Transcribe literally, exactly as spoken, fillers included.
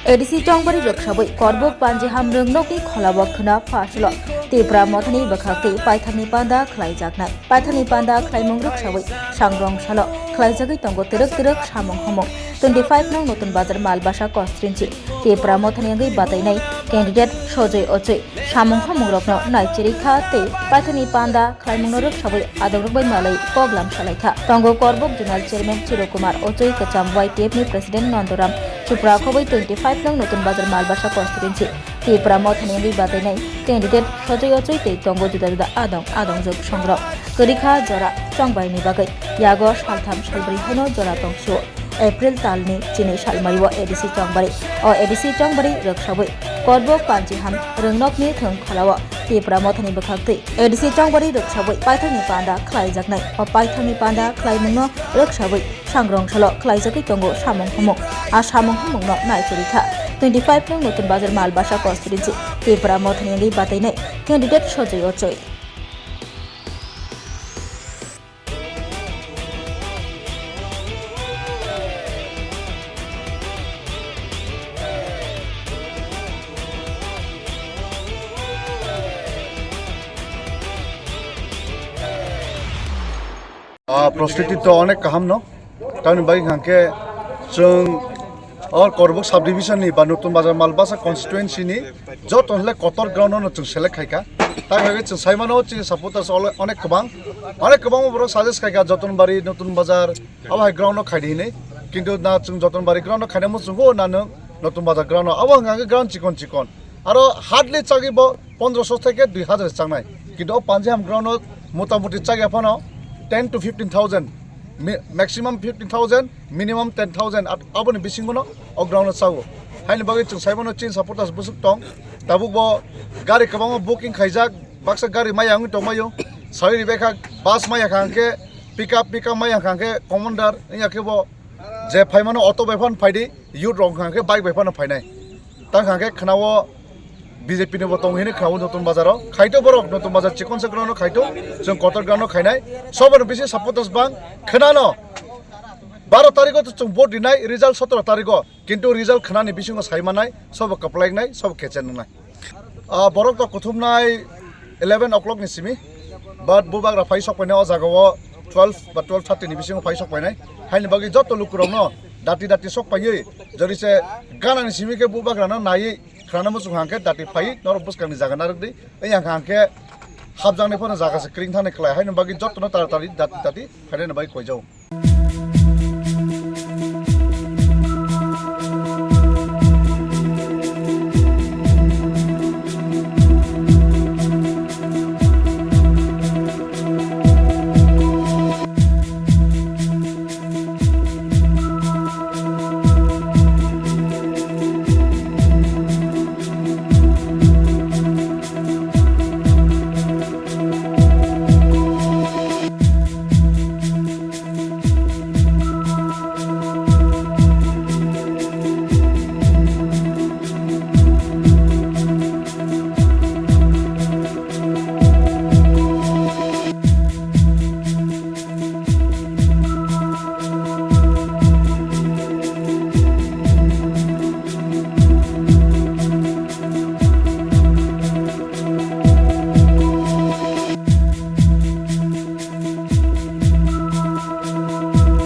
A D C Chongbari rwksawi Korbuk Panjiham rwngnokni kholao khwna phasalo Tipra Mothani bwkhaktwi paithakni panda khlaijaknai. Paithakni panda khlaimung rwksawi sangrong salo khlaijagwi tongo twrwk twrwk samung humung. Twenty five nong Notun Bazar Malbasa constituency Tipra Mothani wngwi batainai candidate Sojoy Ochoi samung humungrokno naichirwi kha tei paithakni panda khlaimungno rwksawi adongrok bai malai kok lam salai kha. Tongo Korbuk Zonal Chairman Chirokumar Ochoi, kwcham Y T F ni President Nandoram Chupra khobwi twenty five nong Notun Bazar Malbasa constituency Tipra Mothani wngwi batainai candidate Sojoy Ochoi tei tongo juda juda adong adongjwk songrok. Kwrwi kha jora chongbaini bagwi. Yago saltham salbrwi haino jora tongsu. April talni chini salmario A D C Chongbari. O A D C Chongbari rwksawi Korbuk Panjiham rwngnokni thwng kholao Tipra Mothani bwkhaktwi A D C Chongbari rwksawi paithakni panda khlaijaknai. O paithakni panda khlaimungno rwksawi sangrong salo khlaijagwi tongo samung humung. A samung humungno naichirwi kha twenty five nong Notun Bazar Malbasa constituency Tipra Mothani wngwi batainai candidate Sojoy Ochoi. Ah, prostiti to onek kaham no. Tamni bagwi hwnkha khe chwng o Korbuk subdivision ni ba Notun Bazar Malbasa constituency ni joto hwnle kotor ground no chwng select khaikha. Tamni bagwi chwng saimano chini supporters ole-, onek kwbang, onek kwbangma borok suggest khaikha Jotonbari, Notun Bazar, abo hai ground no khaidi hinwi. Kintu na chwng Jotonbari ground no khainai muchungo na nwng Notun Bazar ground no. Abo hwnkha khe ground chikon chikon. Aro hardly chagwi bo pondroso theke dui hajar changnai. Kintu o Panjiham ground o motamuti chagya phano ten to fifteen thousand, mi-, maximum fifteen thousand, minimum ten thousand, at-, aboni bisingo no o ground o chago. Haini bagwi chwng saimano chini supporters bwswk tong. Tabuk bo gari kwbangma booking khaijak, baksa gari maya wngwi tongmaio. Sawi ribekha bus maya kha hwnkhe pickup, pickup maya kha hwnkhe commander, wngya khe bo je phaimano auto bai phano phaidi, youth rok hwnkha khe bike bai phano phainai. Tang hwnkha khe khwnao B J P ni bo tong hini khwnao Notun Bazar o. Khaito borok Notun Bazar chikon se ground no khaito, chwng kotor ground no khainai. Soboni bisi supporters bang khwnano baro tarikh o to chwng vote rinai, result sotoro tarikh o. Kintu result khwnani bisingo sai manai, sobo kwplainai, sobo kechenwngnai. Ah, borok to kuthumnai eleven o'clock ni simi, but bubagra phai sok painai o jaga o twelve ba twelve thirty ni bisingo phai sok painai. Haini bagwi joto lukurokno dati dati sok paiwi, jori se ganani simi khe bubagrano naiwi khwnana muchung hwnkha khe dati phai norok bwskangni jaga narwk di. Wngya hwnkhe hapjaknai phano jaga se kring thani klai, haini bagwi jotono taratari dati dati phainani bagwi koijao.